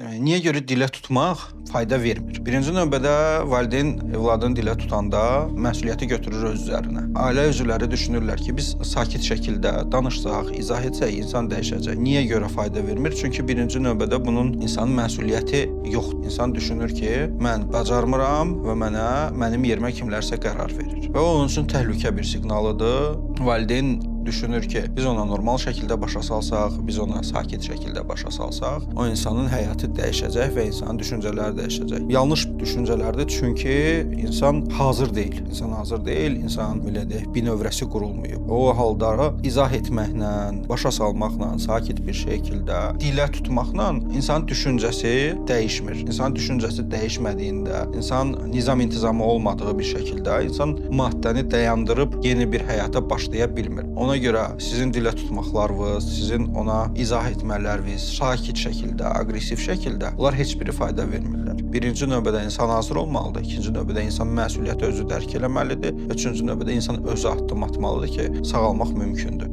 Niyə görə dilə tutmaq fayda vermir? Birinci növbədə valideyn övladını dilə tutanda məsuliyyəti götürür öz üzərinə. Ailə üzvləri düşünürlər ki, biz sakit şəkildə danışsaq, izah etsək insan dəyişəcək. Niyə görə fayda vermir? Çünki birinci növbədə bunun insanın məsuliyyəti yoxdur. İnsan düşünür ki, mən bacarmıram və mənə mənim yerimə kimlərsə qərar verir. Və o onun üçün təhlükə bir siqnalıdır. Valideyn düşünür ki, biz ona normal şəkildə başa salsaq, biz ona sakit şəkildə başa salsaq, o insanın həyatı dəyişəcək və insanın düşüncələri dəyişəcək. Yanlış düşüncələrdir, çünki insan hazır deyil. İnsan hazır deyil, insan belə deyək, binövrəsi qurulmayıb. O halda izah etməklə, başa salmaqla, sakit bir şəkildə dilə tutmaqla insanın düşüncəsi dəyişmir. İnsanın düşüncəsi dəyişmədiyində, insan nizam intizamı olmadığı bir şəkildə insan maddəni dayandırıb yeni bir həyata başlaya bilmir. Ona görə sizin dilə tutmaqlarınız, sizin ona izah etmələriniz, sakit şəkildə, aqressiv şəkildə bunlar heç biri fayda vermirlər. Birinci növbədə insan hazır olmalıdır, ikinci növbədə insan məsuliyyəti özü dərk eləməlidir, üçüncü növbədə insan özü addım atmalıdır ki, sağalmaq mümkündür.